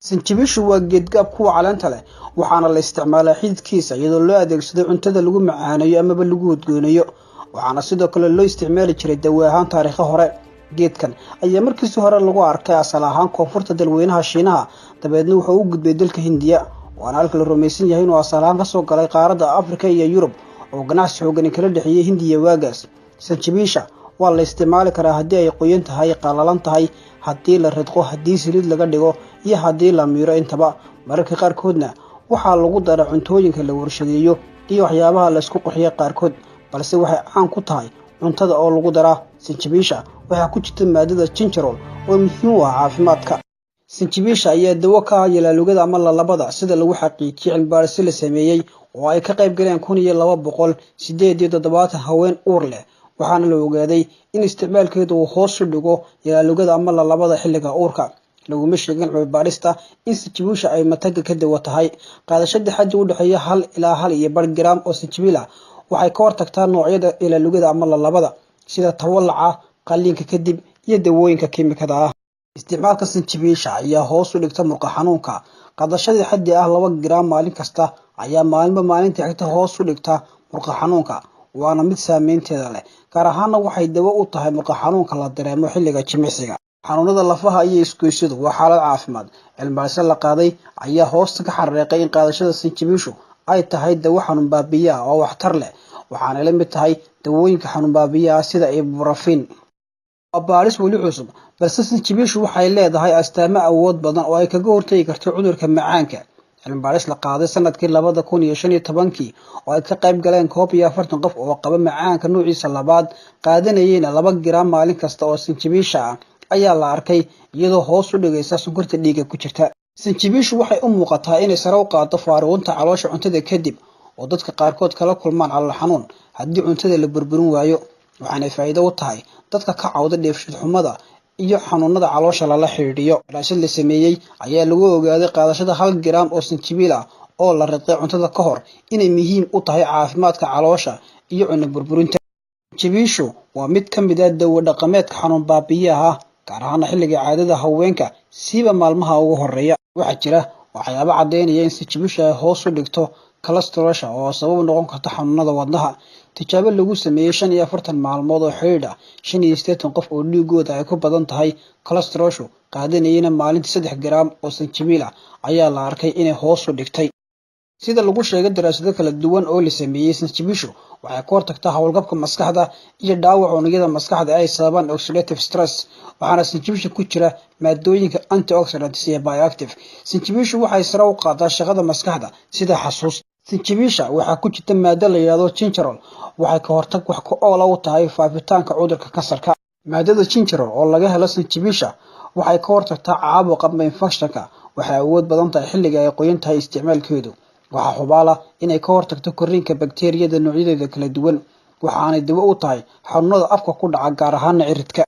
Sinjibiishu waa geedgaab kuwa caleenta leh, waxaana la isticmaalaa xididkiisa iyadoo loo adeegsado cuntada lagu macaaneeyo amaba lagu udgoonayo. Waxaana sidoo kale loo isticmaali jiray dawo ahaan taariikho hore. Geedkan ayaa markiisii hore lagu arkay asal ahaan koonfurta dalweynaha Shiinaha, dabeedna wuxuu u gudbay dalka Hindiya, waana halka la rumaysan yahay inuu asal ahaan kasoo galay qaaradda Afrika iyo Yurub oo ganacsi xoogani kala dhexeeyey Hindiya waagaas. Sanjibiisha waa la isticmaali karaa haddii ay qoyan tahay, qalalan tahay, haddii la ridqo, haddii saliid laga dhigo iyo haddii la miiro intaba. Mararka qaarkoodna waxaa lagu daraa cuntooyinka la warshadeeyo iyo waxyaabaha la isku qurxiyo qaarkood, balse waxay caan ku tahay cuntada oo lagu daraa. Sinjibiisha waxaa ku jirta maadada gingerol oo muhiim u ah caafimaadka. Sinjibiisha ayaa dawo ka ah yalaalugada ama lalabada, sida lagu xaqiijiyey cilmibaarisyo la sameeyey oo ay ka qayb galeen 1278 haween uur leh. Waxaana la ogaaday in isticmaalkeedu uu hoos u dhigo yalaalugada ama lalabada xilliga uurka. Laguma sheegin cilmibaarista in sinjibiisha ay matagga ka dawo tahay. Qaadashada xaddi u dhexeeya 1 ilaa 1.5 garaam oo sinjibiil ah waxay ka hortagtaa noocyada yalaalugada ama lalabada, sida tawalaca, qalliinka kadib iyo dawooyinka kiimikada ah. Isticmaalka sinjibiisha ayaa hoos u dhigta murqo xanuunka. Qaadashada xaddi ah 2 garaam maalin kasta ayaa maalinba maalinta xigta hoos u dhigta murqo xanuunka, waana mid saameynteeda leh. Gaar ahaanna waxay dawo u tahay murqo xanuunka la dareemo xilliga jimicsiga. Xanuunada lafaha iyo isgoysyadu waa xaalad caafimaad. Cilmibaarisyo la qaaday ayaa hoosta ka xariiqay in qaadashada sinjibiishu ay tahay dawo xanuun baabi'iye ah oo waxtar leh, waxaanay la mid tahay dawooyinka xanuun baabi'iye ah sida ibuprofen. Waa baaris weli cusub, balse sinjibiishu waxay leedahay astaamo awood badan oo ay kaga hortagi karto cudurka macaanka. Cilmibaaris la qaaday sanadkii 2015-kii oo ay ka qayb galeen 41 qof oo qaba macaanka nuuciisa labaad, qaadanayeyna 2 garaam maalin kasta oo sinjibiisha ah, ayaa la arkay iyadoo hoos u dhigaysa sonkorta dhiigga ku jirta. Sinjibiishu waxay u muuqataa inay sare u qaaddo faaruqinta caloosha cuntada kadib, oo dadka qaarkood kala kulmaan calool xanuun haddii cuntada la burburin waayo. Waxaanay faa'iido u tahay dadka ka cawda dheefshiid xumada iyo xanuunada caloosha lala xidhiidhiyo. Daraasad la sameeyey ayaa lagu ogaaday qaadashada 1 garaam oo sinjibiil ah oo la ridqay cuntada ka hor inay muhiim u tahay caafimaadka caloosha iyo cunno burburinta. Sinjibiishu waa mid ka mid ah dawo dhaqameedka xanuun baabi'iyaha ah, gaar ahaan xilliga caadada haweenka, siiba maalmaha ugu horreeya. Waxaa jira waxyaabo caddaynaya in sinjibiishu ay hoos u dhigto kolestaroolka oo sabab u noqon karta xanuunada wadnaha. Tijaabo lagu sameeyey 45 maalmood oo xidhiidh ah 85 qof oo dhiigooda ay ku badan tahay kolestaroolshu, qaadanayeyna maalintii 3 garaam oo sinjibiil ah, ayaa la arkay inay hoos u dhigtay. Sida lagu sheegay daraasado kala duwan oo la sameeyey, sinjibiishu waxay ka hortagtaa howlgabka maskaxda iyo dhaawaca unugyada maskaxda ay sababaan oxidative stress. Waxaana sinjibiisha ku jira maadooyinka antioxidants iyo bioactive. Sinjibiishu waxay sare u qaadaa shaqada maskaxda, sida xasuusta. Sinjibiisha waxaa ku jirta maado la yidhaahdo gingerol. Waxay ka hortag wax ku oola u tahay faafitaanka cudurka kansarka. Maadada gingerol oo laga helo sinjibiisha waxay ka hortagtaa caabuqa ama infekshanka. Waxay awood badan tahay xilliga ay qoyan tahay isticmaalkeedu. Waxaa hubaala inay ka hortagto korriinka bakteeriyada noocyadeeda kala duwan. Waxaanay dawo u tahay xanuunada afka ku dhaca, gaar ahaana ciridka.